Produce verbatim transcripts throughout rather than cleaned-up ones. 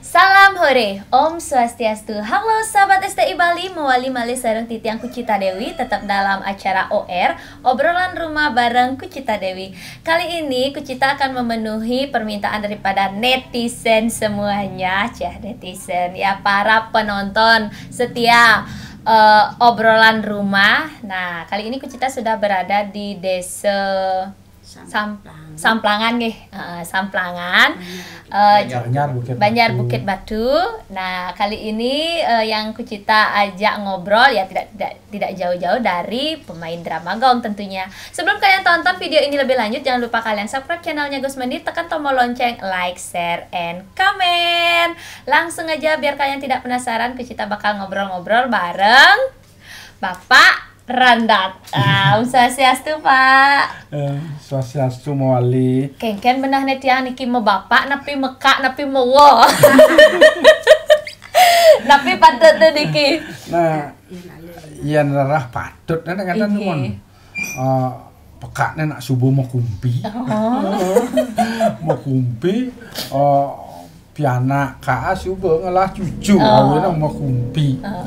Salam hore, Om Swastiastu. Halo sahabat S T I Bali, mawali malih sareng titiang Kucita Dewi, tetap dalam acara O R, obrolan rumah bareng Kucita Dewi. Kali ini Kucita akan memenuhi permintaan daripada netizen semuanya, cah netizen, ya, para penonton setia eh, obrolan rumah. Nah, kali ini Kucita sudah berada di desa Sam- Samplangan nggih. Heeh, Samplangan. Eh, Banjar Bukit Banjar Batu. Bukit Batu. Nah, kali ini eh, yang Kucita ajak ngobrol, ya, tidak tidak tidak jauh-jauh dari pemain drama gong tentunya. Sebelum kalian tonton video ini lebih lanjut, jangan lupa kalian subscribe channelnya Gus Mendi, tekan tombol lonceng, like, share, and comment. Langsung aja, biar kalian tidak penasaran, Kucita bakal ngobrol-ngobrol bareng Bapak Randat. Ah, Om Swastiastu, Pak. Eh, Swastiastu, mawali. Kengken beneh ne tiang niki, mebapak napi mekak napi mewo. Napi patut tu niki? Nah, yen rerah patut, nah, kata Inggih. Nuwun. Eh, pekakne nak suba makumpi. Oh. Makumpi, eh, pianak kaa suba ngelah cucu, Oh. Awene makumpi. Oh.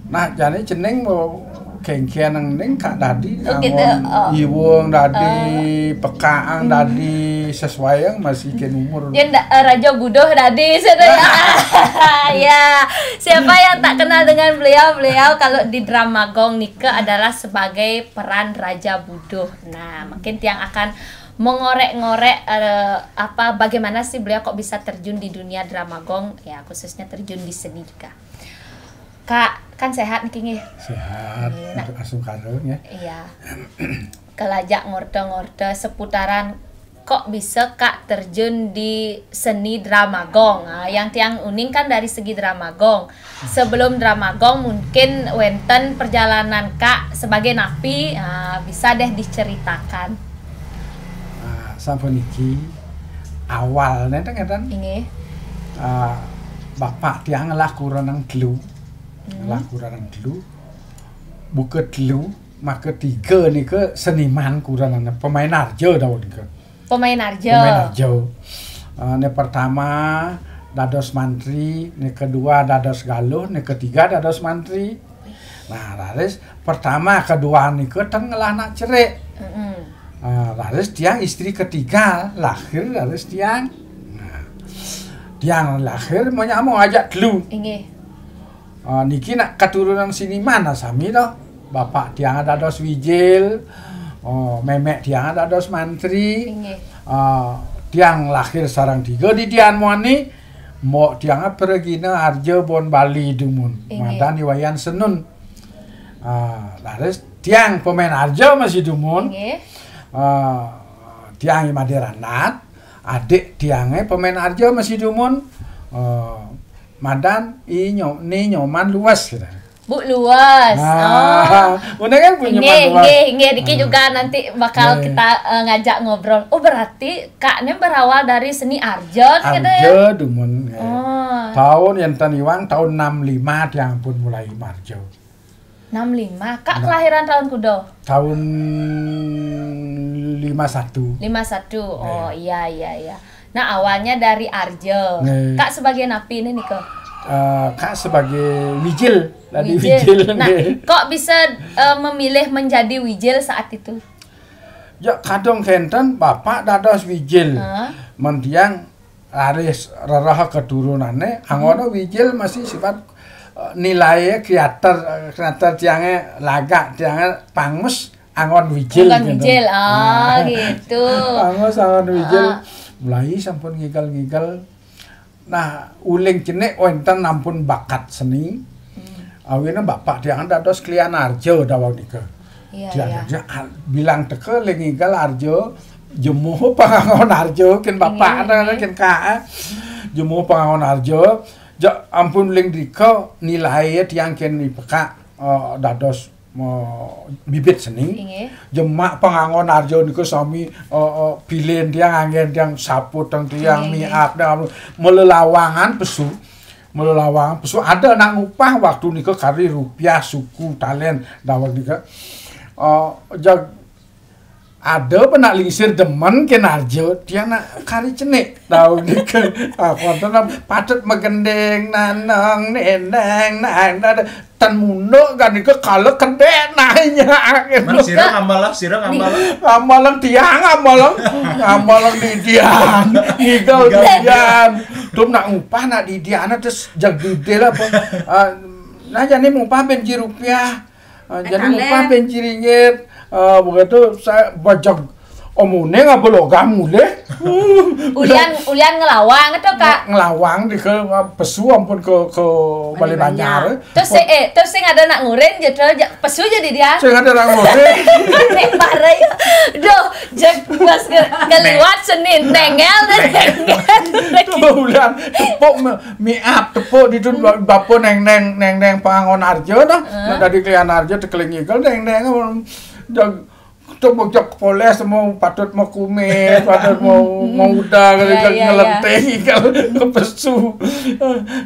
Nah, jane cening mau kengken ning kak dadi, Bukit, angon eh, oh. Iwung dadi, Oh. Pekaang Hmm. Dadi, sesuai yang masih ken umur. Yen da- eh, Raja Buduh dadi, sudah ya. Ya, siapa yang tak kenal dengan beliau? Beliau kalau di drama gong nika adalah sebagai peran Raja Buduh. Nah, mungkin tiang akan mengorek-ngorek eh, apa, bagaimana sih beliau kok bisa terjun di dunia drama gong, ya, khususnya terjun di seni juga. Kak, kan sehat niki nggih? Sehat, Iya, nak. Untuk asung karo, ya. Iya. Kelajak ngorte-ngorte seputaran kok bisa Kak terjun di seni drama gong. Ah, yang tiang uning kan dari segi drama gong. Sebelum drama gong mungkin wenten perjalanan Kak sebagai napi, ah, bisa deh diceritakan. Ah, sampun niki awalnya teh ngeten. Inggih. Ah, bapak tiang ngelah kuranang telu. Hmm. Ngelah kuranang telu. Buka telu, maka tiga nika seniman kuranang, pemain arja dawuh nika. Pemain arja. Pemain arja. Ah, ne pertama dados mantri, ne kedua dados galuh, ne ketiga dados mantri. Nah, raris pertama kedua nika ten ngelah nak cerik. Mm-mm. Ah, raris tiang istri ketiga lahir raris tiang. Nah, tiang lahir mau nyamuk ajak telu. Inggih. Ah, niki nak keturunan siniman nah sami toh. Bapak tiang dados wijil, oh, memek tiang dados mantri. Inggih. Ah, tiang lahir sareng tiga di Dian Muani, mbok tiang Pregina Arja Bon Bali dumun. Inggih. Madan Iwayan Senun. Ah, laris tiang pemain arja masih dumun. Inggih. Ah, tiang Imade Randat, adik tiangnya pemain arja masih dumun. Ah, madan inyo ni Nyoman Luwes gitu. Bu Luwes. Nah, oh. Udah kan punya Nggih, Luwes. Nggih, nggih, niki Hmm. juga nanti bakal Nggih. kita eh, ngajak ngobrol. Oh, berarti Kak ini berawal dari seni arja gitu ya? Arja dumun. Nggih. Oh. Tahun yang taniwang tahun enam lima tiang pun mulai marja. Enam lima. Kak Nah. kelahiran tahun kuda? Tahun lima satu. Lima satu. Oh, Nggih. Iya, iya, iya. Nah, awalnya dari arja. Nggih. Kak sebagai napi ini nika? Eh, Kak sebagai wijil. Tadi wijil. Wijil, nah, nggih. Kok bisa eh, memilih menjadi wijil saat itu? Ya, kadung kenten bapak dados wijil. Hah? Mentiang raris rerah keturunannya, angono wijil masih sifat eh, nilai kreator, eh, kreator tiangnya lagak, tiangnya pangus, angon wijil Bukan gitu. Wijil, oh Ah. gitu. Pangus angon wijil. Ah. Mulai sampun ngigel-ngigel. Nah, uling cenik wenten ampun bakat seni. Hmm. Awina bapak tiang dados klian arja dawuh nika. Iya, Tiang iya. Aja, ah, bilang teka le ngigel arja, jemuh pangangon arja, ken bapak Inggih, ada inggih. ken kak, eh. Jemuh pangangon arja, ja ampun ling drika nilai tiang ken dipekak eh, dados eh, bibit seni. Inggih. Jemak pangangon arja nika sami eh, eh, pilin tiang, anggen tiang, saput teng tiang, Inggih, inggih. miap tiang, melelawangan pesu. Melelawangan pesu ada nak ngupah waktu nika kari rupiah suku talen dawuh nika. Eh, jag Ada pun nak lingsir demen kén arja, tiang nak kari cenik. Tau nika. Ah, wonten apa? Patut magending, nanang, nendang, nang, nang. Tan munduk kan nika kala kedék nanya. Man sira ngambalang, sira ngambalang. Ngambalang tiang, ngambalang. Ngambalang didian. Ngigel didian. Tum nak ngupah nak didian, terus jag didih lah apa. Ah, nah, jani ngupah bén ji rupiah. Ah, jani ngupah bén ji ringgit. Ah, begitu saya bajag omone ngaba logam mulih. Ulian, ulian ngelawang to, Kak? Ngelawang di ke, ah, pesu ampun ke, ke Balé Banjar. Terus sing, eh, terus sing ada nak ngurin je to, ja-, pesu jadi dia. Sing ada nak ngurin. Ning bare ya. Duh, jeg mas ke, keliwat Senin, nengel, nengel. Coba ulian tepuk me-, miap, tepuk di tu bapa neng, neng, neng, neng pangon arja dah. Nak dadi kelian arja tekeling ngigel, neng, neng. Dah, tu bocok polés mau patut mau kumis, patut mau, mau udah, ya, ya, ngelenteng, ya. Kalau pesu.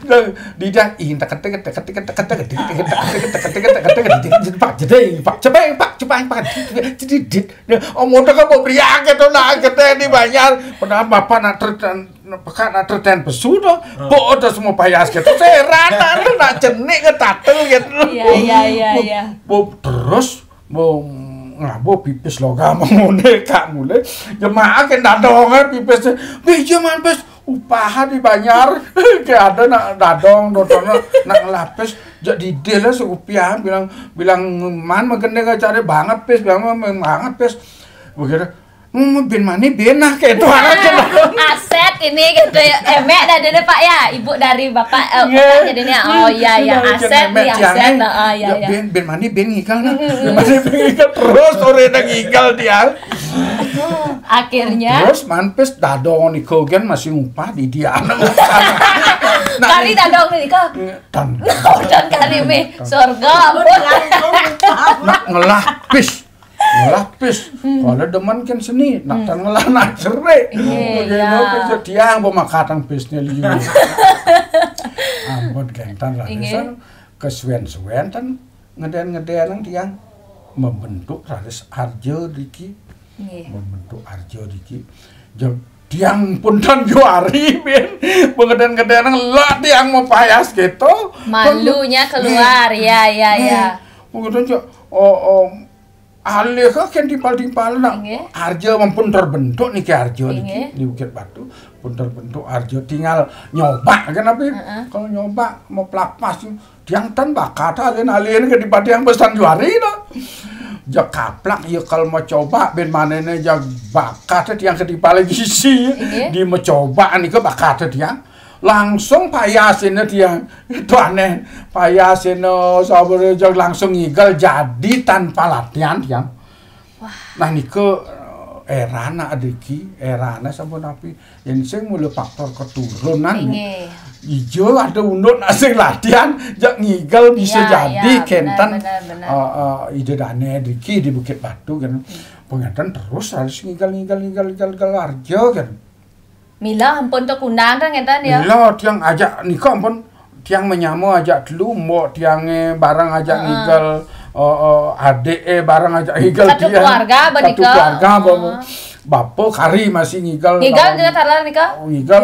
Dah, didah, ih, tak ketek, tak ketek, tak ketek, tak ketek, tak ketek, tak ketek, tak ketek, pak, jeding, pak, cepeng, pak, cepeng, pak, jedidit. Dah, om udah kan mau beriak gitu, nak, ketek di Banjar. Padahal bapak nak ter-, pekat nak terten pesu tu. Bo ada semua payas gitu. Seran, nak, nak cenik ke tatel gitu. Iya, iya, iya, iya. Bo, terus Bo, ngabo pipis logam ngene kak mulih. Jemaah kén dadong, eh, pipis. Bé, ja man pis, upah di Banjar. Ké ada nak dadong, dodono nak ngelah pis. Jak didih lah serupiah, bilang, bilang man magending cari banget pis, bilang man banget pis. Begitu. Hmm, bén mani bén nah, kayak itu aja. Aset ini gitu ya. Emek dah dulu, Pak, ya. Ibu dari Bapak, eh, Bapak jadinya. Oh, iya, iya. Aset nih, aset. Oh, iya, iya. Bén, bén mani bén ngigel nah. Bén mani bén ngigel terus, sore dah ngigel dia. Akhirnya. Terus man pis dadong nika gén masih ngupah di dia. Kari dadong nika. Tan. Oh, tan kari mé. Surga, ampun. Nak ngelah pis. Ngelah pis. Kalau demen kén seni, nak tan ngelah nak cerik. Iya, iya. Pis tiang pemakatan pisné liu. Ampun, kénten raris kesuwen-suwen tan ngeden-ngeden tiang membentuk raris arja driki. Membentuk arja driki. Jeg tiang pun tan juari, bén. Pengeden-ngeden lah tiang mau payas gitu. Malunya keluar, ya, ya, ya. Pengeden, oh, oh, alih ke kén timpal-timpal nak. Arja ampun terbentuk niki arja niki di Bukit Batu. Pun terbentuk arja, tinggal nyoba kan apa? Kalau nyoba mau pelapas, tiang tan bakat alih-alih ke di tiang pesan juari dah. Jak kaplak ya kalau mau coba bén mani né jak bakat tiang ke timpal gisi. Di mau coba nika bakat tiang. Langsung payas ini tiang. Itu aneh. Payas ini sabar jak langsung ngigel jadi tanpa latihan tiang. Nah, nika, eh, éra nak driki, éra nak sampun napi. Yén sing mula faktor keturunan. Ija ada unduk nak sing latihan, jak ngigel bisa jadi kénten. Eh, eh, ida dané driki di Bukit Batu kan. Pengenten terus harus ngigel, ngigel, ngigel, ngigel, ngigel arja kan. Mila ampun to kundang to ngénten ya. Mila tiang ajak nika ampun tiang menyama ajak telu, mbok tiangé bareng ajak ngigel, eh, eh, adik, eh, bareng ajak ngigel. Satu keluarga apa nika? Satu keluarga apa? Bapa kari masih ngigel. Ngigel juga taler nika? Oh, ngigel.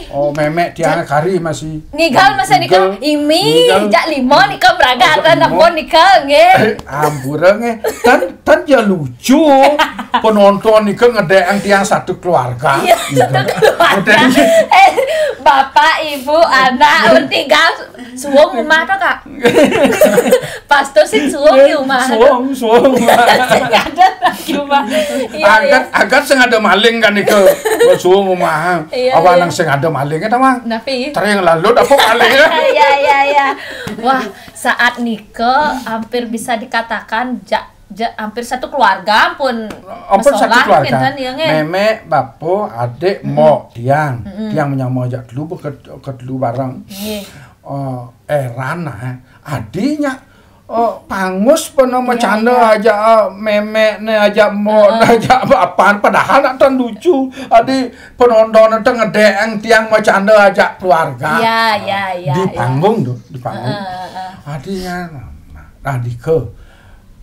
Oh, mémék tiangé kari masih. Ngigel masih nika? Imi, jak lima nika beragatan ampun nika nggih. Eh, ampura nggih. Tan, tan ya lucu. Penonton nika ngedék tiang satu keluarga. Iya, satu keluarga. Eh, bapak, ibu, anak, tinggal suwung umah to, Kak? Pastor sing suwung di umah. Suwung, suwung umah. Sing ada di umah. Iya, iya. Agat, agat sing ada maling kan nika. Suwung umah. Iya, apa nang sing ada maling ta, Mang? Napi? Tering lalu dapur maling. Iya, iya, iya. Wah, saat nika hampir bisa dikatakan ja-, ja-, hampir satu keluarga ampun mesolah satu keluarga. Mémék, bapa, adik, mbok, tiang. Tiang menyama ajak telu, ke-, ketelu bareng. Nggih. Eh, éra nah, adinya, eh, pangus pernah macanda ajak, eh, mémék né ajak mbok né ajak bapa, padahal nak tan lucu. Adi penonton té ngedék tiang macanda ajak keluarga. Iya, iya, iya. Di panggung tu, di panggung. Heeh, heeh. Adinya, nah, nah, nika.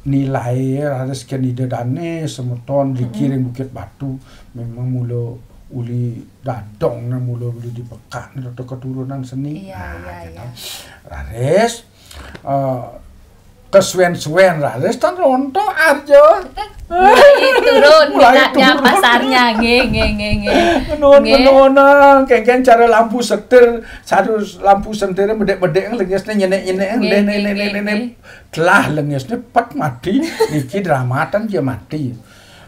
nilai raris kén Ida dané semeton dikiring Bukit Batu, memang mula uli dadong, nah, mula uli dipekak, nah, keturunan seni. Iya, nah, iya, gitu. Iya. Raris, eh, kesuén-suén raris tan rontok Arjo. Mulai turun minatnya, pasarnya. Nggih, nggih, nggih, nggih. Menun, menun, kéngkén cara lampu setir, cara lampu setir medék-medék lengisné nyenék-nyenék, nggih, nggih, nggih, nggih. Telah lengisné pet mati, niki drama tan ja mati.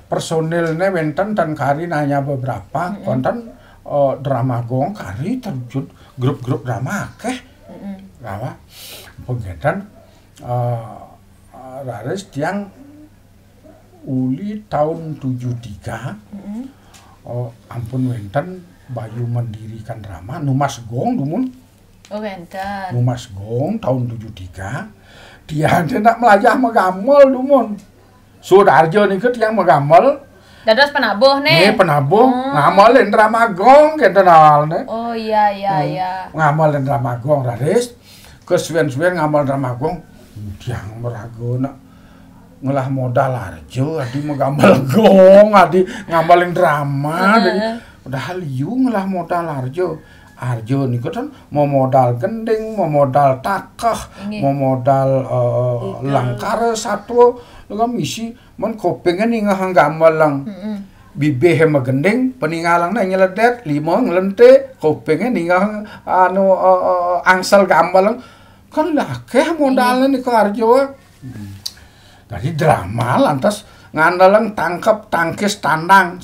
Personilné wénten tan kari hanya beberapa, konten, eh, drama gong kari terjun grup-grup drama akéh. Apa? Penggetan, eh, eh, raris tiang uli tahun tujuh tiga, eh, ampun wénten bayu mendirikan drama, numas gong dumun. Oh, wénten. Numas gong tahun tujuh tiga, tiang téh nak melajah magamel dumun. Sudarjo nika tiang magamel. Dados penabuh, né? Nggih, penabuh. Oh. Ngamelin drama gong, kénten awalné. Oh, iya, iya, iya. Ngamelin drama gong, raris. Kesuén-suén ngamel drama gong. Tiang maraga nak ngelah modal arjo, adi magamel gong, adi ngamelin drama. Heeh. Padahal yu ngelah modal arjo. Arjo niku tan memodal gending, memodal takeh, nggih, memodal, eh, langkara satwa, lha misi men kopingé ningeh gamel lang. Bibihé magending, peningalangné nyeledét, lima nglentik, kopingé ningeh anu, eh, eh, angsel gamel lang. Kan lha akéh modalné nika arjo. Dadi drama lantas ngandeleng tangkep, tangkis, tandang.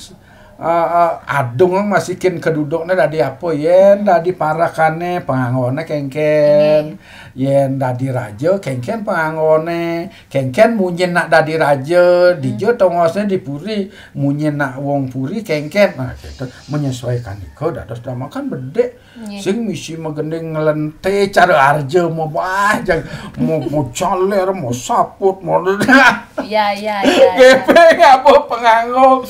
Eh, eh, adung masih kén kedudukné dadi apa? Yén dadi parekané panganggoné kéngkén. Yén dadi raja kéngkén panganggoné. Kéngkén munyin nak dadi raja, dija tongosné di puri, munyin nak wong puri kéngkén. Nah, gitu. Menyesuaikan nika dados drama kan bedék. Nggih. Sing misi magending nglentik cara arjo, mau bah, jag-, mau, mau calér, mau saput, mau Iya, iya, iya, iya. Gepeng apa panganggo.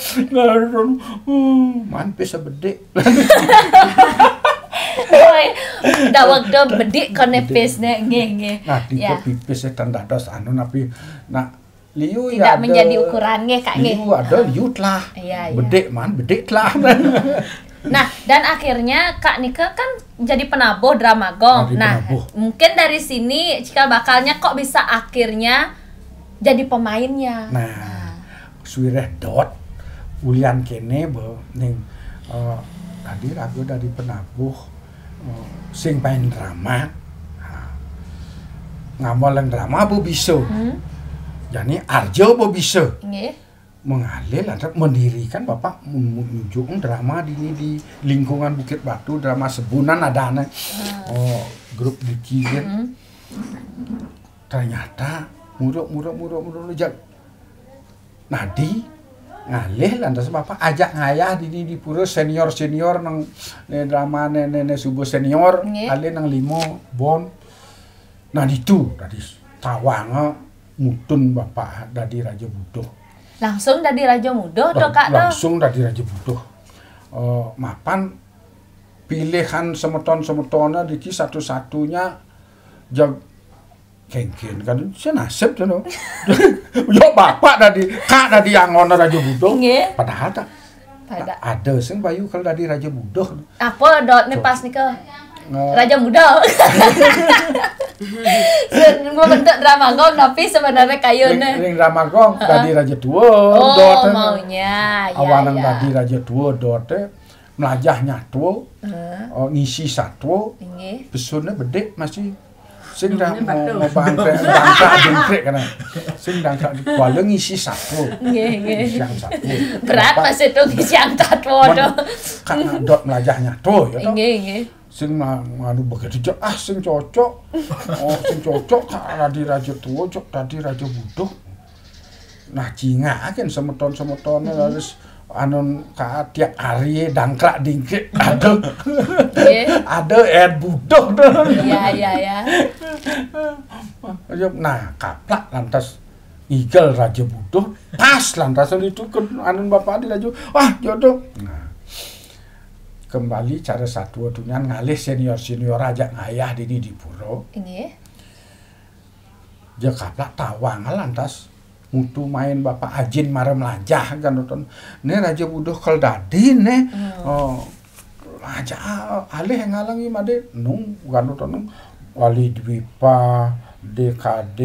Hmm, man pis bedék. Oi, daweg do bedék koné pisné, nggih, nggih. Nah, tipe pipis tan dados anu napi, nah, liu tidak ada, menjadi ukuran, nggih, Kak, nggih. Liu ada, liu telah. Iya, iya. Bedék man, bedék telah. Nah, dan akhirnya Kak nika kan jadi penabuh drama gong. Jadi penabuh. Nah, mungkin dari sini cikal bakalnya kok bisa akhirnya jadi pemainnya. Nah, suwiréh dot ulian kéné, Bo, ning, eh, dadi raga dadi penabuh, eh, sing main drama. Nah, ngamelang drama bo bisa. Hmm. Jani arjo bo bisa. Nggih. Mengalir lantas mendirikan Bapak mu-, mu-, nunjuk drama di, di lingkungan Bukit Batu, drama Sebunan adané. Hmm. Oh, grup diki kan. Hmm. Ternyata muruk, muruk, muruk, muruk, jak. Nadi ngalih lantas Bapak ajak ngayah dini di pura senior-senior nang né drama né, né, né subuh senior, nggih, alih nang lima bon. Nah, ditu tadi tawanga mutun Bapak dadi Raja Buduh. Langsung dadi Raja Muduh to, Kak, to? Langsung dadi Raja Buduh. Eh, mapan pilihan semeton-semetoné diki satu-satunya jag kéngkén kan, senasib to, no. Yo, Bapak dadi, Kak dadi anggona Raja Buduh. Nggih. Padahal tak, tak ada sing payu kal dadi Raja Buduh. Apa dotné pas nika? Nge- Raja Muda. Sing membentuk drama gong, tapi sebenarnya kayuné. Ring, ring drama gong, heeh, dadi Raja Tua, oh, dot, maunya. Ya, awanang ya. Dadi Raja Tua, dot, eh. Melajah nyatwa, heeh, eh, ngisi satwa, nggih, pesunné bedék masih. Sing dah mau, mau bangkrek, bangkrek, bangkrek kan. Sing dah tak kuala ngisi satwa. Nggih, nggih. Ngisi satwa. Berat masih to ngisi satwa to. Kak nak dot melajah nyatwa, ya to. Nggih, nggih. Sing ma-, nganu begitu, jok, ah, sing cocok. Oh, sing cocok, Kak dadi Raja Tua, jok dadi Raja Buduh. Nah, cingakin semeton-semetoné, hmm, harus anu ka tiap hari dangkrak dingkrik. Aduh. Nggih. Aduh, éd buduh to. Iya, iya, iya. Nah, kaplak lantas ngigel Raja Buduh, pas lantas itu ke anu Bapak di Raja. Wah, jodoh. Nah. Kembali cara satwa tunian ngalih senior-senior ajak ngayah dini di pura. Nggih. Ja kaplak tawang lantas. mutu main Bapak Ajin mara mlajah kan nonton. Né Raja Buduh kal dadi né. Oh, aja alih ngalangi madé nu kan nonton. Bali Dwipa, D K D,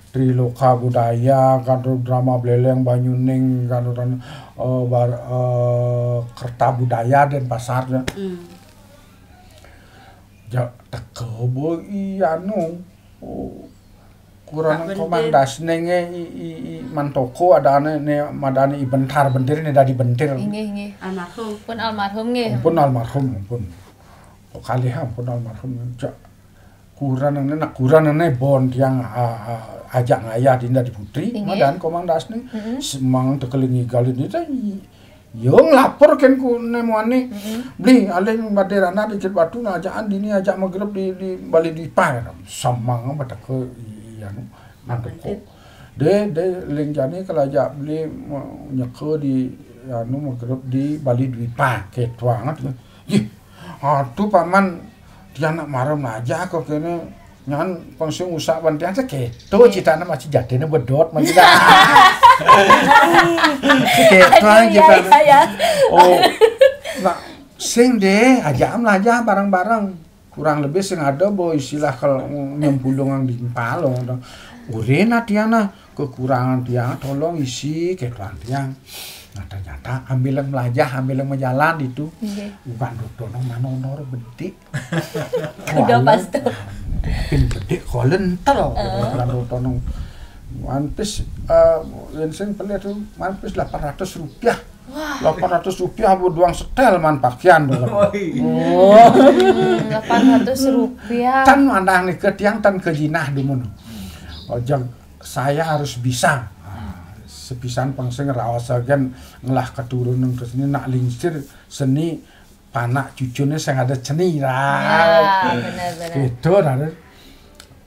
Triloka Budaya, kan drama Bléléng Banyuning, kan nonton, eh, bar-, eh, Kerta Budaya Denpasar. Hmm. Ja, teka bo i anu. Oh, kurang Pak Bentir. Komang Dasné i, i, i Mantoko adané né madané i Bentar Bentir né dadi Bentir. Inggih, inggih. Almarhum. Pun almarhum nggih. Ampun almarhum, ampun. Kok kalih ampun almarhum. Ja, kurang né, nak kurang né bon tiang, a, a, ajak ngayah dini dadi putri, inggih. Madan Komang Dasné. Mm-mm. Semang tekeling igal dini téh. Yo nglapor kén ku né muani. Mm-mm. Beli alih badé rana di Batu nah ajaan dini ajak magrib di, di Bali Dwipa. Samang bataka i-, i-, anu, nang teko. Dé, dé ling jani kal ajak beli ma-, nyeka di anu magrib di Bali Dwipa. Kéto banget. Ih, aduh paman, tiang nak mara mlajah kok kéné. Nyan pang sing usak ban tiang sakéto citané masih jatiné bedot masih dah. Sakéto. Aduh, ya, citané. Ya, ya. Oh. Nah, sing deh, ajak mlajah bareng-bareng. Kurang lebih sing ada bo istilah kal nyempulung ang di empal, oh. Urina tiang nah, kekurangan tiang, tolong isi, kétoan tiang. Nah, ternyata ambil yang mlajah, ambil yang majalan itu. Nggih. Bukan dokter, nang mana honor bedik. Udah pas tuh. Pin bedik kok lentel. Heeh. Kalau tonong One Piece, eh, yén sing pelih tuh One Piece delapan ratus rupiah. Wah. Delapan ratus rupiah buat doang setel man pakaian tuh. Oh, iya. Oh. Hmm, delapan ratus rupiah. Tan mandang nih ke tiang tan ke jinah dumun. Ojek saya harus bisa. Ah, sepisan pang sing raos agen ngelah keturunan ke sini nak lingsir seni panak cucuné sing ada ceni lah. Ya, bener, bener. Gitu, nah,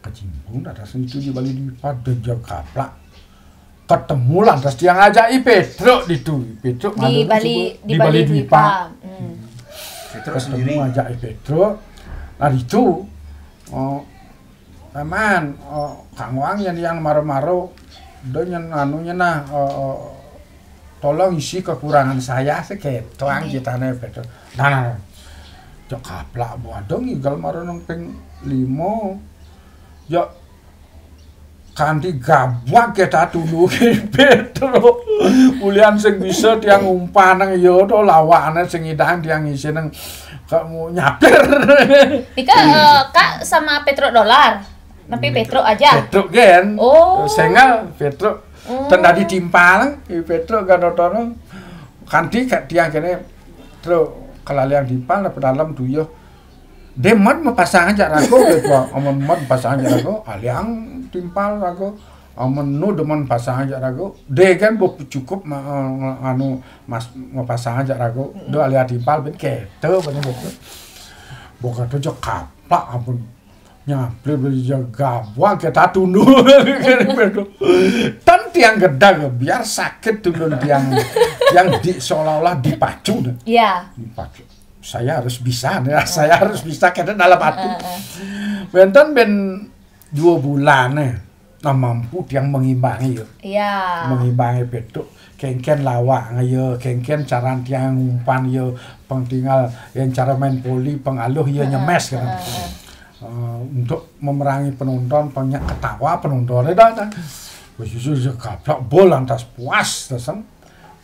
kecimpung dah seni itu di Bali Dwipa, dejel kaplak. Ketemu lantas tiang ajak i Pétruk ditu. I Pétruk di Bali, di Bali Dwipa. Hmm. Pétruk sendiri. Ketemu ajak i Pétruk. Nah, ditu, oh, Paman, oh, kang wang yén yang maro-maro, do nyén anu nyén nah, oh, oh, tolong isi kekurangan saya sakéto ang citané Pétruk. Nah, nah, nah. Cok kaplak bo ada ngigal maro nang ping lima. Ya, kanti gabag kéto tunduké Pétruk. Ulian sing bisa tiang umpan nang ya to lawakné sing idang tiang isi nang kamu nyapir. Nika, eh, Kak sama Pétruk Dolar. Tapi Pétruk aja. Pétruk gén. Oh. Sengal Pétruk. Hmm. Tan dadi timpal, i Pétruk ganotono. Kanti ka tiang kéné, truk kalaliang timpal, apa dalam tuyuh. Dé mot mapasang ajak rago, gitu. Amun mot mapasang ajak rago, aliang timpal rago. Amun nu demen pasang ajak rago. Dé kan bo cukup ma-, anu, mas, mapasang ajak rago. Mm-mm. Do aliang timpal, ben kéto, ben kéto. Bo kéto ja kaplak, ampun. Nyamplir beli ja gabag kéto tunduh. Tan tiang gedeg, biar sakit tunduh tiang, tiang di, seolah-olah dipacu deh. Iya. Dipacu. Saya harus bisa nih, saya harus bisa kéto dalam hati. Heeh, heeh. Wénten ben dua bulan nih, nah mampu tiang mengimbangi ya. Iya. Mengimbangi Pétruk. Kéngkén lawak ya, kéngkén cara tiang ngumpan ya, pang tinggal yang cara main voli, pang aluh ya, heeh, nyemés gitu. Heeh, heeh. Eh, untuk memerangi penonton, pang nyak ketawa penonton, ya dah, dah. Wis isu isu kaplak bol lantas puas, terus, em,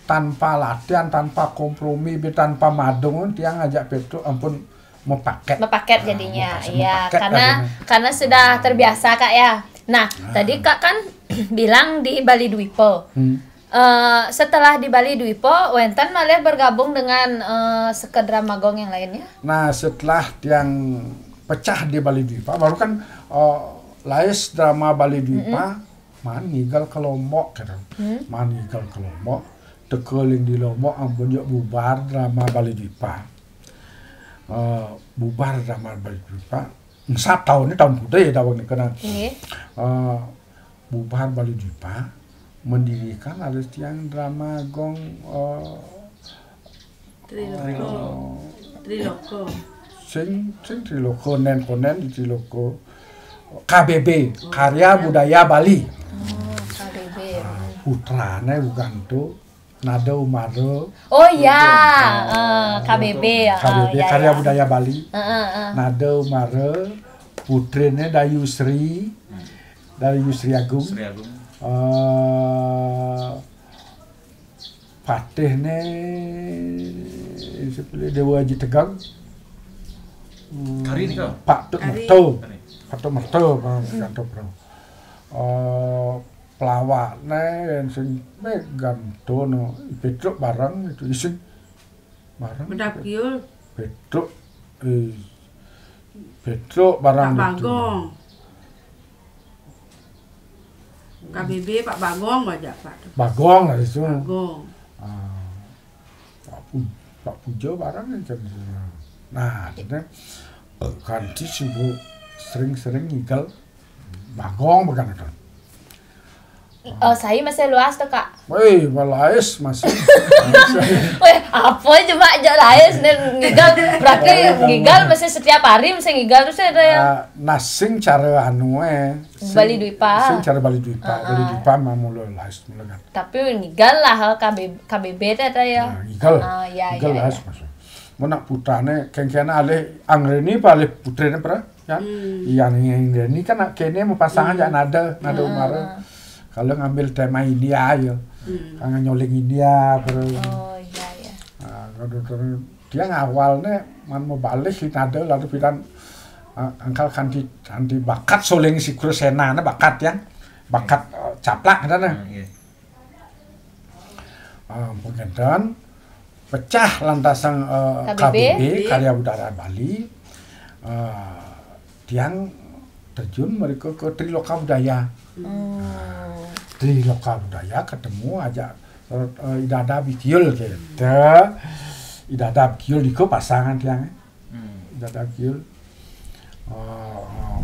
tanpa latihan, tanpa kompromi, bi-, tanpa madung, tiang ajak Pétruk, ampun, mau paket. Mau paket jadinya, ah, mau paket, iya, mau paket karena, karena sudah terbiasa, Kak, ya. Nah, ah, tadi Kak kan bilang di Bali Dwipa. Hmm. Eh, setelah di Bali Dwipa, wénten malih bergabung dengan, eh, seka drama gong yang lainnya? Nah, setelah tiang pecah di Bali Dwipa, baru kan, eh, lais drama Bali Dwipa, mm-mm, maan ngigal ka Lombok, gitu. Hmm. Maan ngigal ka Lombok, teka ling di Lombok, ampun, yuk bubar drama Bali Dwipa. Eh, bubar drama Bali Dwipa. Engsap taun, taun kuda ya, taun nika, nah. Nggih. Eh, bubar Bali Dwipa, mendirikan ada tiang drama gong, eh, Triloko. Eh, Triloko. Sing, sing Triloko, nén konen di Triloko. K B B, oh, Karya, iya, Budaya Bali. Oh, K B B. Ah, Putrane bukan tu, Nada Umara. Oh ya, eh, K B B, eh, K B B, ya, Karya ya. Budaya Bali. Heeh, heeh. Nada Umara, putrine Dayu Sri, Dayu Sri Agung. Sri Agung. Eh, patihne Dewa Aji Tegang. Hmm, Kari nika? Pak Tut Kari. Merto. Kari. Pak Tut Merto, Pak Tut Merto. Eh, pelawakne sing megan tono, Petruk bareng itu ising bareng. Bedap Kiul. Petruk, eh, Petruk bareng Pak itu. Bagong. K B B Pak Bagong aja, Pak, tu. Bagong lah itu. Bagong. Ah, Pak Pu-, Pak Puja bareng aja. Nah, akhirnya kanti sibuk sering-sering ngigal Bagong bukan itu. Oh, saya masih luas tuh, Kak. Woi, balais masih. Weh, apa aja, Mak, jak lain nih, ngigal, berarti ngigal masih setiap hari masih ngigal terus ada ya? Ah, nah, sing cara anu, eh. Sing, Bali Dwipa. Sing cara Bali Dwipa. Ah, Bali ah. Dwipa mah mula lais mula kan. Tapi ngigal lah, K B, K B B teh ada ya? Nah, ngigal. Ah, ya, ngigal ya, lais ya. Masuk. Mun nak putrane, kengkena alih Anggreni apa alih putrine pernah? Kan? Hmm. Iya, nih, ini kan nak kene mau pasangan, hmm, jak Nada, Nada, hmm, Umara. Kalau ngambil tema India aja. Hmm. Kangen nyoling India, bro. Oh, iya, iya. Nah, kalau, kalau dia ngawalnya man mau balik si Nada, lalu pidan, ah, angkal kanti, kanti bakat soling si Krusena, nah, bakat ya. Bakat, eh, caplak, kan, nah. Hmm, iya. Ah, pengedan pecah lantasang, eh, K B B. K B B, Karya Budaya Bali. Eh, tiang terjun mereka ke Triloka Budaya. Hmm. Nah, Triloka Budaya ketemu aja, eh, Idada Bikiul kita. Idada Bikiul iko pasangan tiang, eh. Hmm. Idada Bikiul. Eh, eh,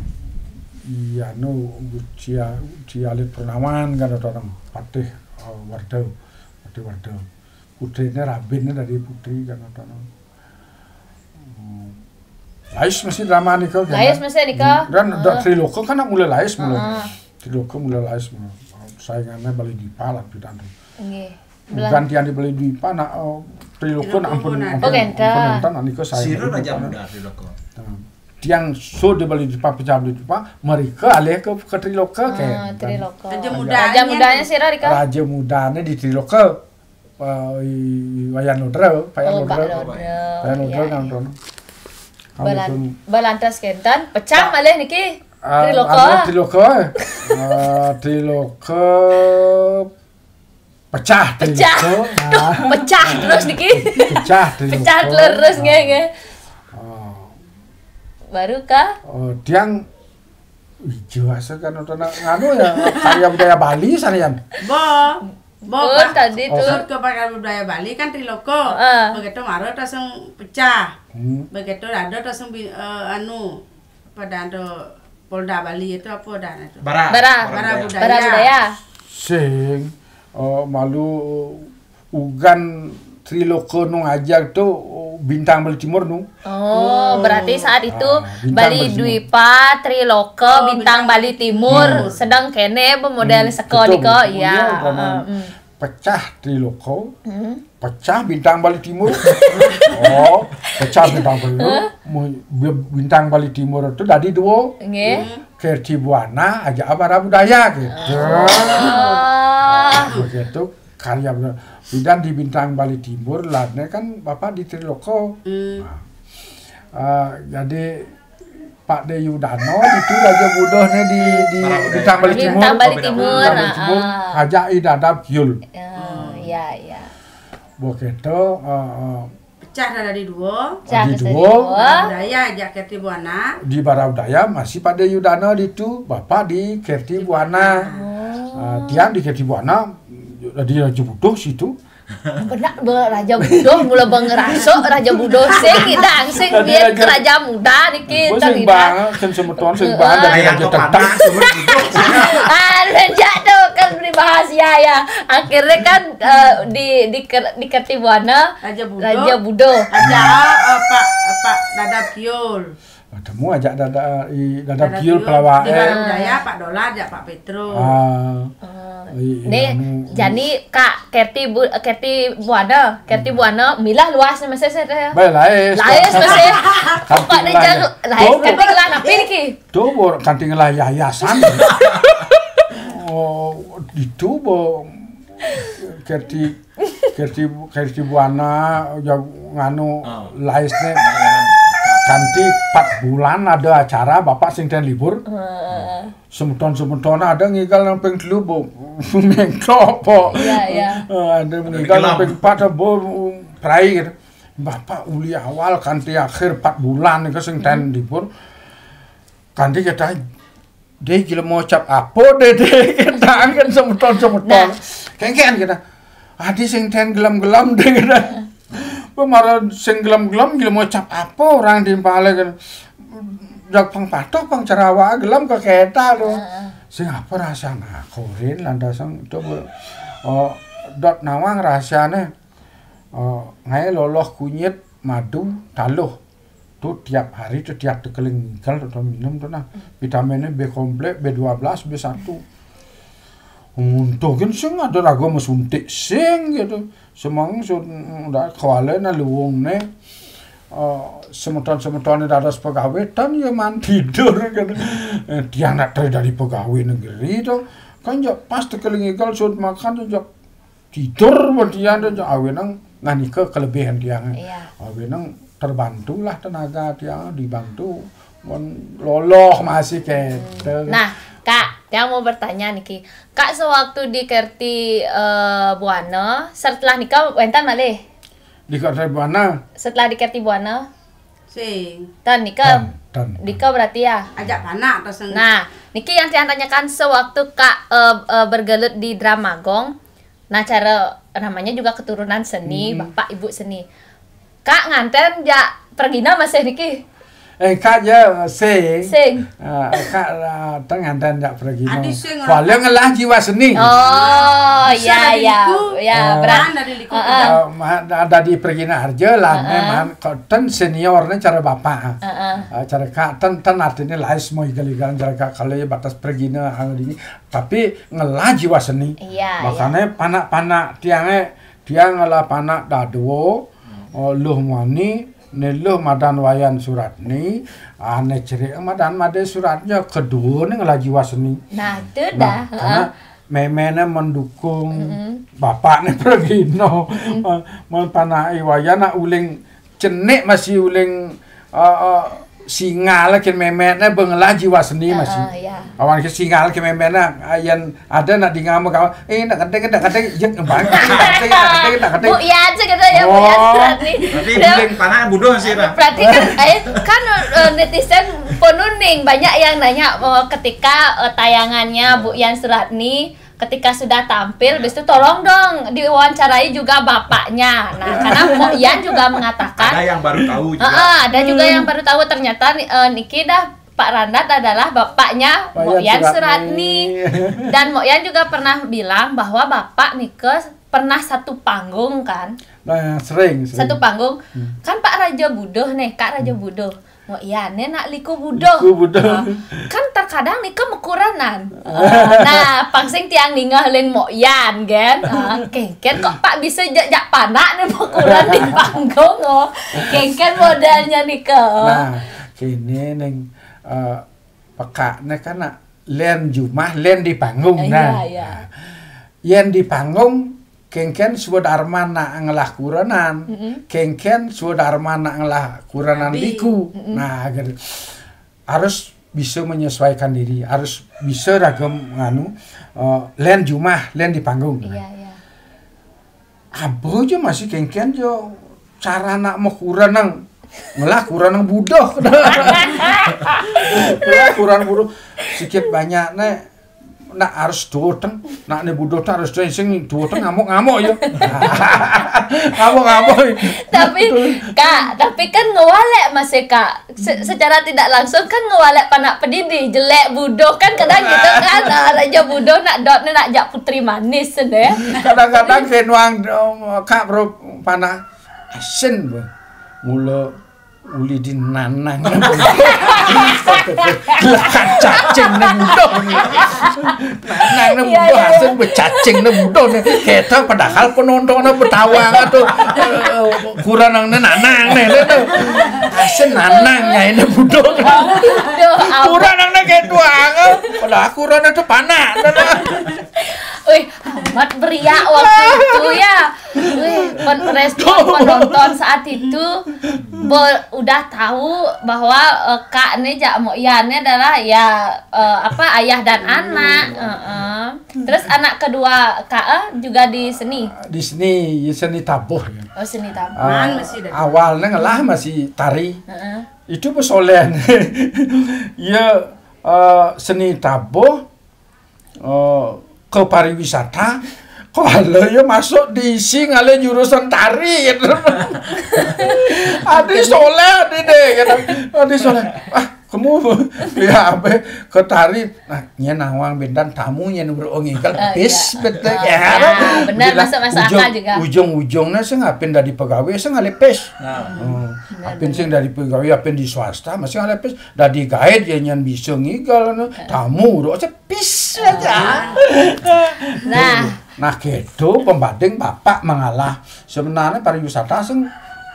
iya, nu, Uci, Uci Alit Purnawan kan ada orang Patih, eh, Warda. Patih Warda. Putrine Rabin dari Putri kan ada. Hmm. Lais masih drama nika kan? Lais masih nika. Hmm. Dan ada, heeh, Triloka kan nak mulai lais mulai. Heeh. Triloka mulai lais mulai. Saingannya Bali Dwipa lah pidan tu. Nggih. Gantian di Bali Dwipa nak, eh, Triloka nak ampun, ampun, oh, genta, ampun genta nak nika saya. Sira Bali Raja Dwipa. Muda Triloka. Nah. Tiang so di Bali Dwipa, pecah Bali Dwipa, mereka alih ke, ke Triloka, ah, kan? Triloka. Raja Muda. Raja Mudanya sira, Rika? Raja Mudanya di Triloka. Eh, i-, i-, Wayan Lodra, Pak Yan, oh, Lodra. Pak Lodra. Pak Yan Lodra, iya, kan, iya. Belan-, belantas kenten, pecah malih niki. Ah, Triloka. Ada Triloka. Ah, Triloka pecah, pecah. Triloka. Duh, ah, pecah terus niki. Pecah Triloka. Pecah terus, nggih, nggih. Ah. Baru kah? Oh, tiang ijo asa kan nonton nganu ya, Karya Budaya Bali sana, Yan. Bo. Bo, oh, Pak. Tadi oh, tuh. Ke Karya Budaya Bali kan Triloka. Heeh. Begitu mara tasung pecah. Hmm. Begitu ada tasung bi-, eh, anu, pada ada Polda Bali itu apa dah itu? Bara. Bara. Bara Budaya. Bara Budaya. Sing, eh, malu ugan Triloka nu ngajar tu Bintang Bali Timur nu. Oh, oh, berarti saat itu, ah, Bintang Bali Bali Timur. Dwipa, Triloka, oh, Bintang Bintang Bali Timur. Hmm. Sedang kene bermodel, hmm, seko betul, diko, betul. Ya, iya, karena, heeh, hmm, pecah Triloka, hmm, pecah Bintang Bali Timur. Oh, pecah Bintang Bali Timur. Hah? Mu-, bi-, Bintang Bali Timur itu dari dua. Nggih. Hmm. Kerti Buana aja Bara Budaya gitu. Oh. Ah, begitu. Karya bener. Pidan di Bintang Bali Timur, ladne kan Bapak di Triloka. Hmm. Nah. Eh, jadi Pak De Yudano itu Raja Budoh nih di, di Bara Budaya. Bintang Bali Timur. Bintang Bali Timur, Bintang Bali Timur, ah, ah. Ajak Idada Bikiul. Oh, iya, iya. Begitu, eh, eh, pecah dah dari dua. Pecah dari dua. Bara Budaya ajak Kerti Buana. Di Bara Budaya masih Pak De Yudano di tu, Bapak di Kerti Buana. Oh. Ah, tiang di Kerti Buana, di Raja Budoh situ. Benar, be-, Raja Budoh, mula bang ngerasuk Raja Budoh. Sing idang, sing biar Raja Muda niki, sing tong idang. Bang, sing semeton, sing bang, dari Raja Tetang. Ah, rejak tu, kan beri Bahas ya, ya. Akhirnya kan, eh, di di ker- di Kerti Buana Raja Budo. Raja Budo. Aja, eh, Pak Pak Dadap Kiul. Ketemu aja Dadap, i, Dadap Kiul pelawak, di Balai Budaya, Pak Dolar, aja Pak Petrus. Ah. Nih, anu. Jani Kak Kerti Bu, Kerti Buana, Kerti Buana milah luas nih masih saya. Baik, laes. Laes masih. Pokoknya jangan laes, kanti lah napi niki. Tuh, bor kanti lah yayasan. Oh, itu bo Kerti Kerti Kerti Buana, ya, nganu, laes nih. Kanti empat bulan ada acara, bapak sing ten libur. Heeh. Semeton-semeton ada ngigal nang ping telu, bo. Mengkok, bo. Iya, iya. Eh, ada ngigal nang ping empat, bo, perai gitu. Bapak uli awal kanti akhir empat bulan ke sing ten libur. Kanti kita, "Deh, gila mau cap apa deh, deh?" Kita kan semeton-semeton. Nah. Kengkean kita. Adi sing ten gelem-gelem deh kita. Pemara sing gelem-gelem gila mau cap apa orang di pale kan. Jak pang patok pang cerawa gelem ke kita lo. Heeh. Sing apa rasa ngakorin landasan itu, bo. Oh, dot nawang rasane. Oh, ngae loloh kunyit madu taluh. Tuh tiap hari tuh tiap tekeling ngigal tuh minum tuh nah. Vitaminnya B komplek, B dua belas, B satu. Untung kan sing ada raga mesuntik sing gitu. Semang sun udah kawale na luwung ne. Eh, semeton-semeton dados pegawai tan ya man tidur gitu. Eh, tiang nak dari pegawai negeri tuh kan ya pas tekeling ngigal sun makan tuh ya tidur berdian tuh ya awe nang nganika kelebihan tiang. Iya. Awe nang terbantulah tenaga tiang dibantu. Mun loloh masih gitu. Nah, Kak, tiang mau bertanya niki. Kak, sewaktu di Kerti, eh, Buana, setelah nikah wenten malih? Di Kerti Buana. Setelah di Kerti Buana? Sing. Tan nikah. Tan, tan. Nikah berarti ya? Ajak panak terus. Nah, niki yang tiang tanyakan sewaktu Kak, eh, eh, bergelut di Drama Gong. Nah, cara namanya juga keturunan seni, bapak ibu seni. Kak nganten ja pergina masih niki? Eh, Kak ya sing. Sing. Ah, Kak, ah, teng nganten ja pergina. Adi sing. Kuala ngelah jiwa seni. Oh, iya, iya. Ya, berat. Dari liku. Ah, ma- da- dari pergina harja lah, memang kok ten senior ne cara bapak. Ah, cara Kak ten ten artinya lain semua igal-igal cara Kak kalau ya batas pergina hal ini. Tapi ngelah jiwa seni. Iya, makanya panak-panak tiangnya, tiang ngelah panak dadua, oh, Luh Muani, ne Luh madan Wayan Suratni, ane cerik madan Made Suratnya, kedua ni ngelah jiwa seni. Nah, itu dah. Karena memene mendukung bapak ni pergi no. Eh, mun panak Wayan nak uling cenik masih uling, eh, eh, singal kin memet ne bengelah jiwa seni masih. Heeh, ya. Awan ke singal ke memet ne, ah, yan ada nak dingama kau, eh, nak kete, nak kete, jek ngebang, nak kete, nak kete, nak kete. Bu Yan sih gitu ya, Bu Yan Suratni. Berarti uling panak buduh sih, Pak. Berarti kan, eh, kan, eh, netizen penuning banyak yang nanya, eh, ketika, eh, tayangannya Bu Yan Suratni ketika sudah tampil, habis itu tolong dong diwawancarai juga bapaknya. Nah, karena Mpok Yan juga mengatakan ada yang baru tahu juga. Heeh, ada juga yang baru tahu ternyata ni- eh, niki dah Pak Randat adalah bapaknya Mpok Yan Suratni. Dan Mpok Yan juga pernah bilang bahwa bapak nike pernah satu panggung kan? Nah, sering, sering. Satu panggung. Kan Pak Raja Buduh nih, Kak Raja Buduh. Mpok Yan ne nak liku buduh. Liku buduh. Ah, kan terkadang nika mekuranan. Ah, nah, pang sing tiang ningeh ling Mpok Yan kan. Ah, kengken kok Pak bisa jak jak panak ne mekuran di panggung, oh. Kengken modelnya nika. Nah, kini ning, eh, pekak ne kan nak len jumah, len di panggung. Iya, nah. Iya. Nah, yen di panggung kengken swadarman nak ngelah kuranan, kengken swadarman nak ngelah kuranan liku. Nah, gitu. Harus bisa menyesuaikan diri, harus bisa ragam nganu, eh, len jumah, len di panggung. Iya, iya. Apa aja masih kengken jo cara nak mau kuranang ngelah kuranang budoh. Ngelah kuranang budoh sikit banyak ne Nak harus tuutén, nak né budoh tuh harus tuutén, sing tuutén ngamuk-ngamuk ya. Ngamuk-ngamuk. Tapi, Kak, tapi kan ngewalek masih, Kak. Se- secara tidak langsung kan ngewalek panak pedidi, jelek budoh kan kadang gitu kan. Ah, raja budoh nak dot ni nak jak putri manis deh. Kadang-kadang kenuang Kak bro panak asin, bro. Mula uli di nanang. Lah, cacing né budoh. Nanang né budoh, asin becacing né budoh né. Kita padahal penontonnya betawa tuh. Eh, kurang né nanang né, né, né. Asin nanang nyai né budoh. Duh, ampun. Kurang né gitu, ah. Padahal kurang itu panak. Wih, amat beriak waktu itu ya. Wih, pen- respon penonton saat itu bo- udah tahu bahwa eh, Kak nih, Jak Mok Yan nih adalah ya eh, apa, ayah dan anak. Heeh. Terus anak kedua Kak eh, juga di seni. Di seni, ya, seni tabuh ya. Oh, seni tabuh. Ah, awalnya ngelah masih tari. Heeh. Itu pesolehan. Ya, eh, seni tabuh eh, ke pariwisata, kalau ya masuk di isi ngalih jurusan tari gitu. Adi soleh adi deh gitu. Adi soleh. Ah, kamu ya apa ke tari? Nah, nya nawang bendan tamu nya nurung ngigal. Ah, pis iya. Betul. Ah, ya, benar, masuk, masuk akal juga. Ujung-ujungnya sing apin dari pegawai sing ngalih pis. Nah. Hmm. Benar, apin benar. Sing dari pegawai, apin di swasta masih ngalih pis. Dari gaet ya nyan bisa ngigal, no. Tamu dok pis aja. Nah. Nah, gitu pembanding bapak mengalah. Sebenarnya pariwisata sing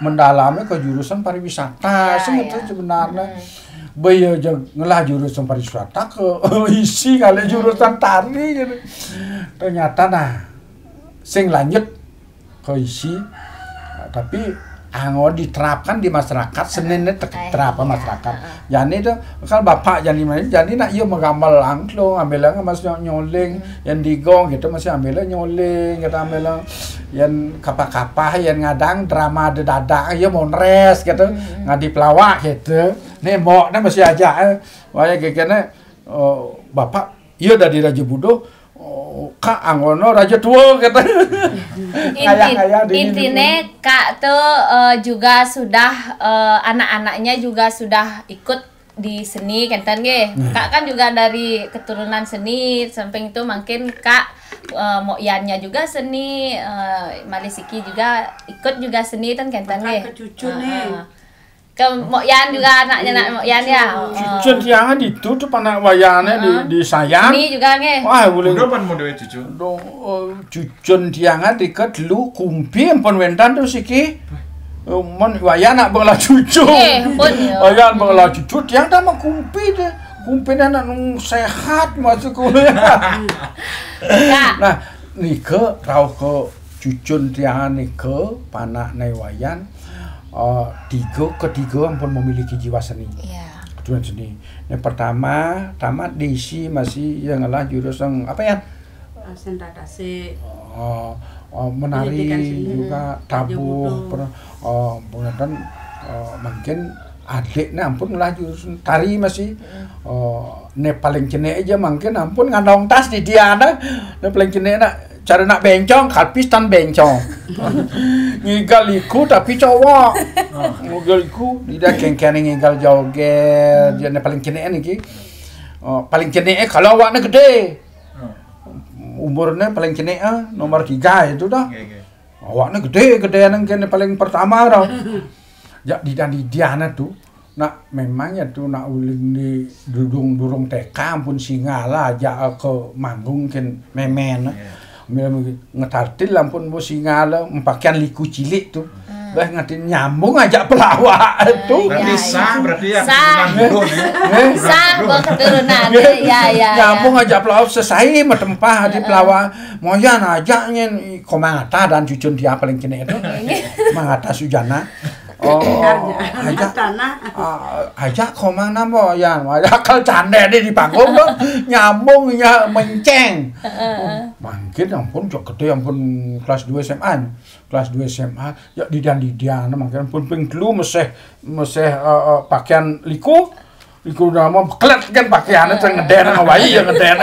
mendalami ke jurusan pariwisata. Ya, sing ya. Itu sebenarnya. Hmm. Baya aja ngelah jurusan pariwisata ke isi kali jurusan tari gitu. Ternyata nah sing lanjut ke isi, tapi anggo diterapkan di masyarakat, seniné terapkan masyarakat. Jani tuh, kalau bapak jani main, jani nak iya menggamel angklung, ambil masih nyoling, yang digong gitu masih ambil nyoling, kita ambil yang kapah-kapah, yang ngadang drama dedadak, iya monres gitu, ngadi pelawak gitu. Nih mbok nih masih aja, eh, waya gegene, oh, bapak, iya dari Raja Budo, oh, Kak Anggono Raja Tua kata. Inti- Kayak, kayak di ini. Intinya Kak tuh eh, juga sudah eh, anak-anaknya juga sudah ikut di seni kenten nggih. Kak kan juga dari keturunan seni, samping itu mungkin Kak eh, Mok Yannya juga seni, eh, Malih Siki juga ikut juga seni kan kenten nggih. Ke cucu nih. Heeh. Ke Mok Yan juga anaknya nak Mok Yan ya. Cucun tiangan ditutup anak wayahné di, di Sayan. Seni juga nggih. Wah, boleh. Udah pan mau duit cucu. Dong, oh, cucun tiangan diket lu kumpi ampun wentan tuh siki. Oh, mon wayah nak benglah cucu. Eh, ampun ya. Wayah benglah cucu tiang tak mau kumpi deh. Kumpi anak nung sehat masuk kuliah. Kak. Nah, nika rauh ke cucun tiangan nika, panak nai wayan, eh, tiga, ketiga ampun memiliki jiwa seni. Iya. Keturunan seni. Yang pertama, tamat di isi masih yang ngelah jurusan apa ya? Seni tasik. Oh, oh, menari pendidikan seni, juga, tabuh, pernah, oh, pengajian, oh, mungkin adiknya ampun ngelah jurusan tari masih. Oh, ne paling cenik aja mungkin ampun ngandong tas di dia ada. Ne paling cenik nak cara nak bencong, kalpis tan bencong. Ngigal iku tapi cowok. Ngigal iku, dia kengkene ngigal joget, dia ne paling cenik niki. Oh, paling cenik kalau awaknya gede. Umurnya paling cenik, ah, nomor tiga itu dah. Awaknya gede, gede nang kene paling pertama dah. Jak di dan di diana tuh. Nak memang ya tuh nak ulin di durung-durung T K ampun singala aja ke manggung ken memen. Ambil ngetartil ampun bu singala mempakian liku cilik tuh. Bah ngatin nyambung aja pelawak tuh. Berarti sah, berarti ya keturunan budo nih. Sah, budo. Keturunan. Ya, ya, ya. Nyambung aja pelawak sesai metempah di pelawak. Moyan aja nyen komang ata dan cucun dia paling kene itu. Mang ata sujana. Oh, aja. Ah, aja komang namo ya, aja akal candé di panggung tuh nyambung ya menceng. Mangkin ampun cok gede ampun kelas dua S M A. Kelas dua S M A, ya didian-didian, mangkin pun ping telu meseh, meseh, eh, eh, pakaian liku, Iku nama klet kan pakaiannya tuh ngeden sama bayi ya ngeden.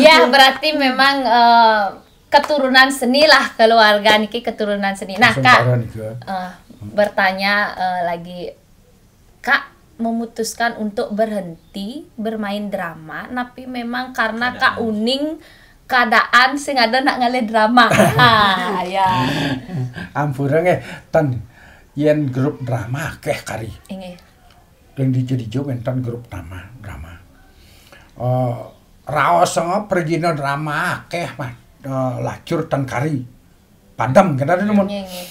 Ya, berarti memang eh, keturunan seni lah, keluarga niki keturunan seni. Nah, Kak, Sementara nih ke. eh, bertanya eh, lagi, Kak memutuskan untuk berhenti bermain drama, tapi memang karena Kak Uning keadaan sing ada nak ngalih drama. Ah, ya. Ampura nggih, ten yen grup drama akeh kari. Inggih. Ring dija-dija wenten grup drama, drama. Eh, raos sanga pragina drama akeh, Mas. Eh, lacur ten kari. Padem kena nemen. Inggih, inggih.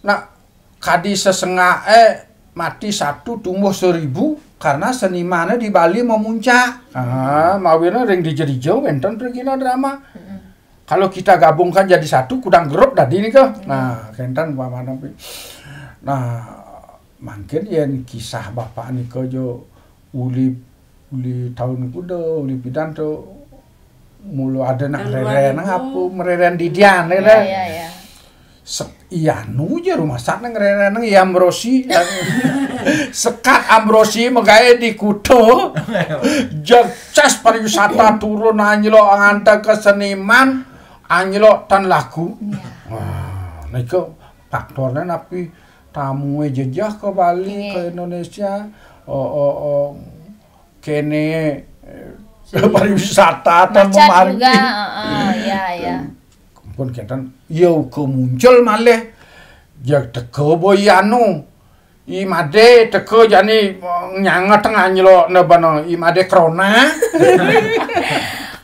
Nah, kadi sesengake mati satu tumbuh seribu karena senimane di Bali memuncak. Ah, mawina ring dija-dija wenten pragina drama. Kalau kita gabungkan jadi satu, kudang grup dadi nika. Nah, kenten umpamane. Nah, mungkin yen kisah bapak nika jo uli uli tahun kuda, uli pidan to mula ada nak Tahun reren dua ribu. Apa mereren didian ya Ya, kan? Ya, ya. Sek iya nu je rumah sak nang reren nang iya Ambrosi. Sekat Ambrosi magae di Kuta. Jagcas pariwisata turun anjlok ngantek ke seniman anjlok tan laku. Wah, nika faktornya napi tamu jejah ke Bali, Iya. Ke Indonesia. Oh, oh, oh. Kene eh, pariwisata tan Macet memargi. Juga, heeh, ya, ya. Pun kenten, ya uga muncul malih. Ya teka boy anu. I made teka jani eh, nyanget tengah nyelok ne bana i made krona.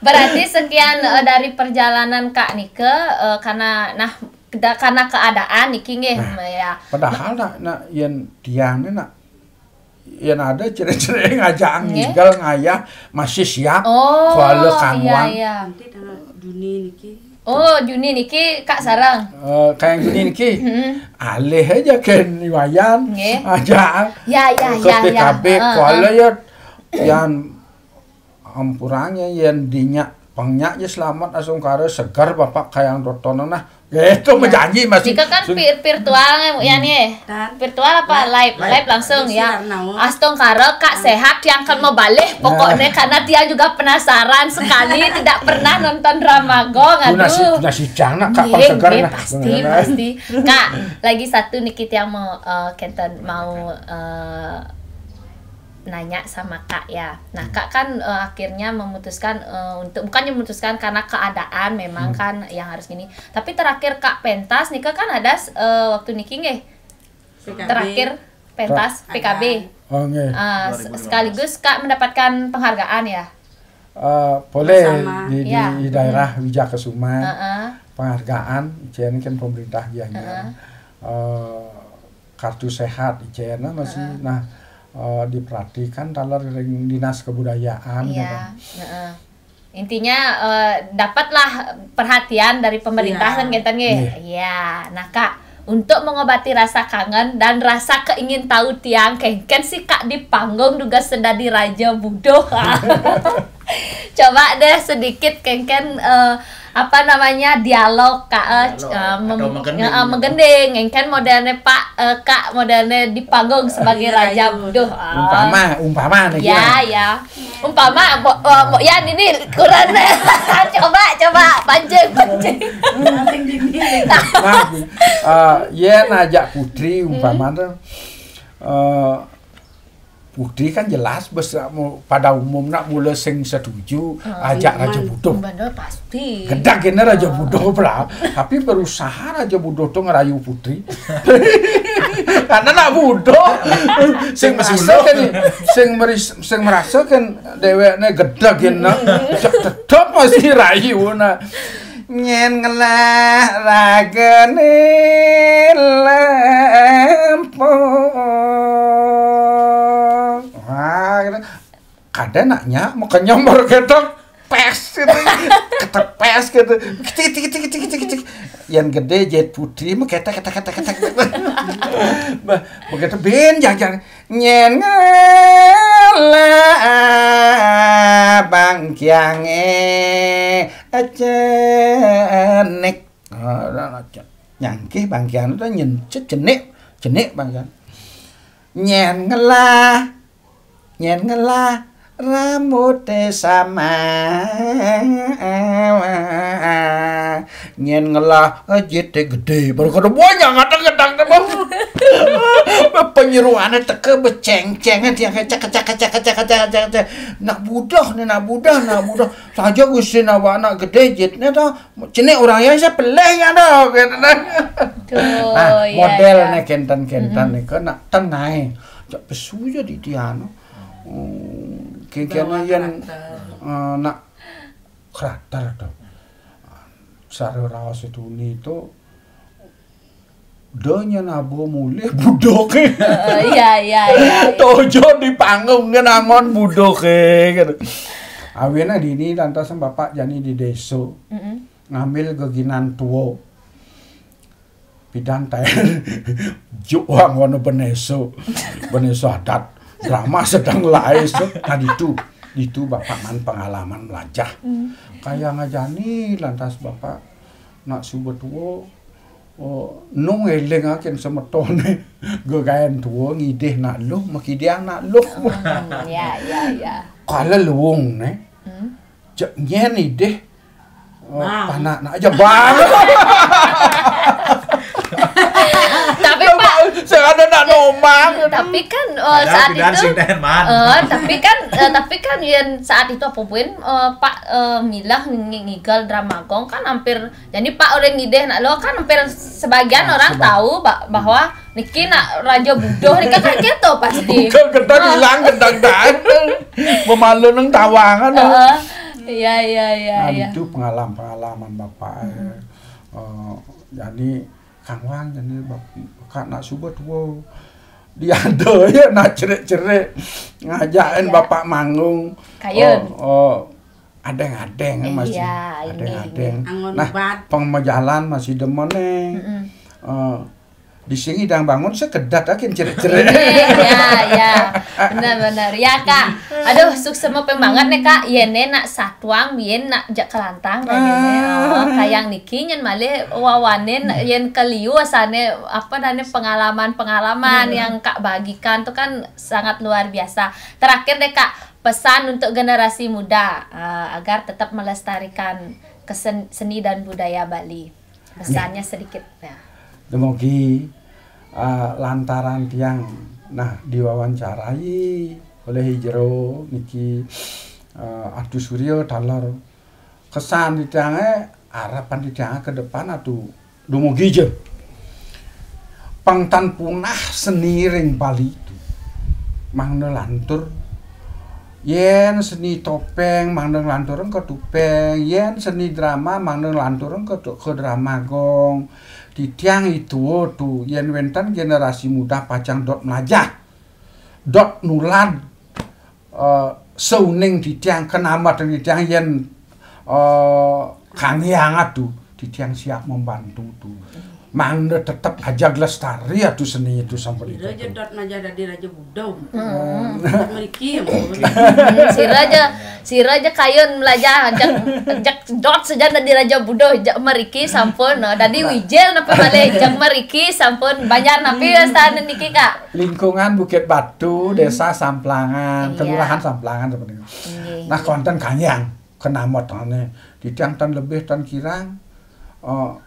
Berarti sekian eh, dari perjalanan Kak Nike eh, karena nah da- karena keadaan niki nggih ya. Padahal nak nak yen tiang ni nak yen ada ciri-ciri ngajak Nggih. Ngigal ngayah masih siap Oh, kuala iya kangguan. Iya. Nanti tanggal Juni niki. Oh, Juni niki Kak sareng. Eh, kayak gini niki. Alih aja kan Iwayan. Nggih. Aja. Ya, ya, Ke ya, ya. P K B Heeh, kuala heeh. Ya yang ampuranya yang dinyak pengyak je selamat asungkara segar bapak kayang dotono nah. Ya itu menjanji masih. Jika kan vir- virtual nggih Bu Yani. Dan Virtual apa live? Live, Live. Langsung Di ya. Sinar Nawa. Astungkara Kak sehat tiang kan mau balik pokoknya karena tiang juga penasaran sekali tidak pernah nonton drama gong Tuna si aduh. Tuna si cang nak kapan Nggih, segar nggih, nah. Pasti pasti. Kak, lagi satu nih kita yang mau eh, kenten mau eh, nanya sama Kak ya. Nah, Kak kan eh, akhirnya memutuskan eh, untuk bukannya memutuskan karena keadaan memang kan yang harus gini. Tapi terakhir Kak pentas nih kan ada eh, waktu niki nggih. P K B. Terakhir pentas P K B. Oh nggih. Ah, se- sekaligus Kak mendapatkan penghargaan ya. Eh, boleh Sama. di, di, Ya. Di daerah Wijakesuma Heeh. Penghargaan icen kan pemerintah ya. Eh, kartu sehat icen masih nah eh, diperhatikan taler ring dinas kebudayaan Iya, kan. heeh. Intinya eh, dapatlah perhatian dari pemerintah Iya. Kan kenten nggih. Iya. Nah, Kak, untuk mengobati rasa kangen dan rasa keingin tahu tiang kengken sih Kak di panggung juga sedadi raja buduh. Coba deh sedikit kengken eh, apa namanya dialog Kak eh, Dialog eh, mem- atau menggending. eh, eh, menggending kengken modelnya Pak eh, Kak modelnya di panggung sebagai raja buduh. Ah. Umpama, umpama nih Ya, ya. Umpama, bo, eh, bo, ya ini kurang. Coba, coba pancing, pancing. Nah, eh, yen ajak putri umpama tuh eh, putri kan jelas bes, mu- pada umum nak mula sing setuju ajak raja buduh. Bener pasti. Gedeg ini raja buduh bra. Tapi berusaha raja buduh tuh ngerayu putri. Karena nak buduh sing merasa kan sing meris, sing merasa kan dewekne gedeg ini. Tetep masih rayu nah. Nyen ngelah ragane lempung. Wah, gitu. Kadang nak nyak mau kenyomor gitu. Pes gitu. Ketek pes gitu. Kitik kitik kitik kitik kitik. Yang gede jet putri mau ketek ketek ketek ketek. Bah, begitu ben jajan nyen ngala bangkiange acenik. Ah, nyangkih bangkian itu nyen cenik cenik bangkian. Nyén ngelah, nyén ngelah, rambute sama. Nyén ngelah, jite gedé. Baru kada banyak ngadeg-ngadeg. Penyeruane teka beceng-ceng, tiang kecek, kecek, kecek, kecek, kecek, kecek. Nak budoh ne, nak budoh, nak budoh. Saja Gusti nawa anak gedé jitne to. Cenik orang yang sepeleh ya to, gitu. Nah, model ne kenten-kenten nika nak ten ae. Cak pesu ja di tiang. Oh, kengkene yen, eh, nak karakter to. Sare raos itu ni to, donya nabo mulih budoke. Heeh, iya, iya, iya, iya. Tojo di panggung ngen angon budoke, gitu. Awene dini lantas bapak jani di desa. Mm-mm. Ngambil geginan tua. Pidan taen. Juk wang kono beneso. Beneso adat. Drama sedang lae. Nah, ditu. Ditu bapak man pengalaman melajah. Mm. Kaya ngajani lantas bapak nak suba tua, oh, nung eling akin semetone gegaen tua ngidih nak luh, makidih nak luh. Hmm, ya, ya, ya. Kala luung ne, hmm, cek nyen idih, oh, panak nak aja bang. Tapi, Pak, saya ada nak nomang. Tapi kan, oh, padahal saat pilihan itu, sing teh man. Eh, tapi kan, eh, tapi kan yen saat itu apa pun, eh, Pak, eh, milah ngi-, ngigal drama gong kan hampir, jadi Pak orang ngidih nak lo kan hampir sebagian orang tahu ba-, bahwa niki nak Raja Buduh niki kan gitu pasti. Bukan gedang hilang gedang dah. Memalu nang tawangan. Heeh. Iya, iya, iya, nah, iya. Itu pengalaman-pengalaman bapak, eh. Eh, jadi Kang Wang, jadi bap-, kak nak suba tua. Dia ada ya nak cerik-cerik ngajakin bapak manggung. Kayun. Oh, oh, adeng-adeng masih. Iya, adeng-adeng. Angon nah, ubat. Pengmejalan masih demen, eh. Mm-mm. Eh, di sini dang bangun sekedat akin cerik-cerik. Iya, iya, iya. Benar-benar. Ya, Kak. Aduh, suksema peng banget nih, Kak. Yen ne nak satuang, yen nak jak kelantang, dan yen ne, oh, kayang niki nyen malih wawanin, yen keliu asane, apa dane, pengalaman-pengalaman yang Kak bagikan tuh kan sangat luar biasa. Terakhir deh, Kak, pesan untuk generasi muda, eh, agar tetap melestarikan kesen-, seni dan budaya Bali. Pesannya sedikit, ya. Dumugi, eh, lantaran tiang, nah, diwawancarai oleh jero niki, eh, Atu Surya taler kesan di tiange, harapan di tiange ke depan atu dumugi ja. Pang tan punah seni ring Bali itu. Mangda lantur. Yen seni topeng, mangda lantur ke topeng. Yen seni drama, mangda lantur ke to-, ke drama gong. Titiang itu tu, yen wenten generasi muda pacang dot melajah. Dot nulad, eh, sauning titiang, kenamatan titiang yen, eh, kangiang atu, titiang siap membantu tu. Mangda tetep ajag lestari atu seni itu sampun. Sira itu ja dot majah dadi Raja Buduh. Hmm. Mriki ya, Bu. Hmm, sira ja, sira ja kayun melajah, ajag, ajag dot saja dadi Raja Buduh, jak mriki sampun, no. Dadi wijil napi malih, jak mriki sampun, banjar napi wastane niki, Kak? Lingkungan Bukit Batu, hmm, Desa Samplangan, iya, Kelurahan Samplangan seperti itu. Nggih, nah, nggih. Konten kanyang, kenamatane. Titiang tan lebih tan kirang, eh,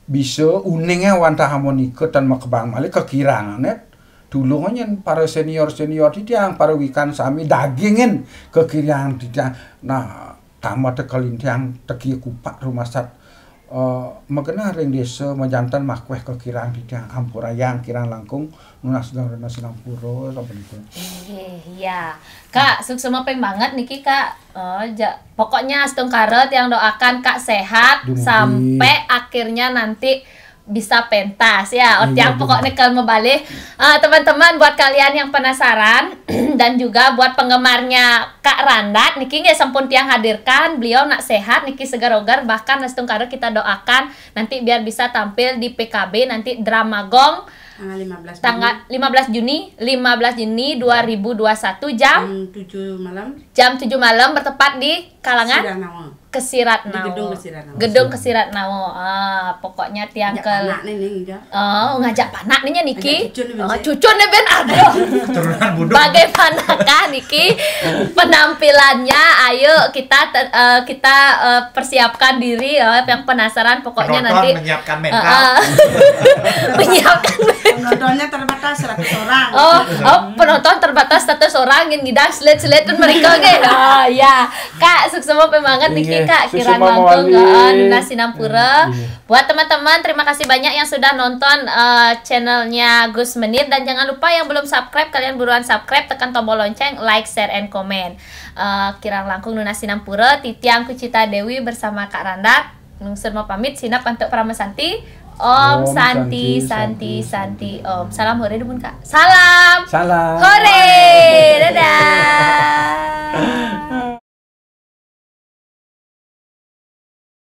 bisa uninge wantah amonika tan makebang malih kekirangane. Tulung nyen para senior-senior titiang, para wikan sami dagingin kekirangan titiang. Nah, tamat kalintang teki kupak rumasat, eh, magenah ring desa majanten makweh ke kirang titiang ampurayang kirang langkung nunas geng rena sinampura sampun itu. Nggih, iya. Kak, suksema ping banget niki, Kak. Eh, ja-, pokoknya astungkara tiang doakan Kak sehat dumugi sampai akhirnya nanti bisa pentas ya. Oh, iya, tiang pokoknya kalau mau balik. Eh, teman-teman, buat kalian yang penasaran dan juga buat penggemarnya Kak Randat, niki nggih sampun tiang hadirkan. Beliau nak sehat, niki segar ogar. Bahkan astungkara kita doakan nanti biar bisa tampil di P K B nanti drama gong tanggal lima belas Juni. Tanggal lima belas Juni, lima belas Juni dua ribu dua satu jam jam tujuh malam. Jam tujuh malam bertepat di Kalangan Sidanawa. Kesirat Nao. Gedung Kesirat Nao. Gedung Kesirat Nao. Ah, pokoknya tiang Ngajak ke anak nih, nih, gitu. Oh, ngajak anak nih niki. Ngajak cucun nih, Oh, Bang. Cucun nih, Ben. Aduh. Keturunan buduk. Bagaimanakah niki penampilannya? Ayo kita te- eh, kita eh, persiapkan diri ya. Yang penasaran pokoknya Penonton nanti menyiapkan Eh, mental. eh. Menyiapkan. Penontonnya terbatas seratus orang. Oh, oh, penonton terbatas seratus orang yang ngidang selet-selet kan mereka ke. Oh ya, Kak, suksma banget niki, Iya, Kak, kirang suksma langkung mawali. eh, Nunasinampura. Iya. Buat teman-teman, terima kasih banyak yang sudah nonton eh, channelnya Gus Menir, dan jangan lupa yang belum subscribe, kalian buruan subscribe, tekan tombol lonceng, like, share, and comment. Eh, kirang langkung Nunasinampura, titiang Kucita Dewi bersama Kak Randat. Nungsur mau pamit, sinap antuk Parama Santi. Om Om Santi, Santi, Santi, Santi, Santi, Om. Salam hore dumun, Kak. Salam Salam. Hore.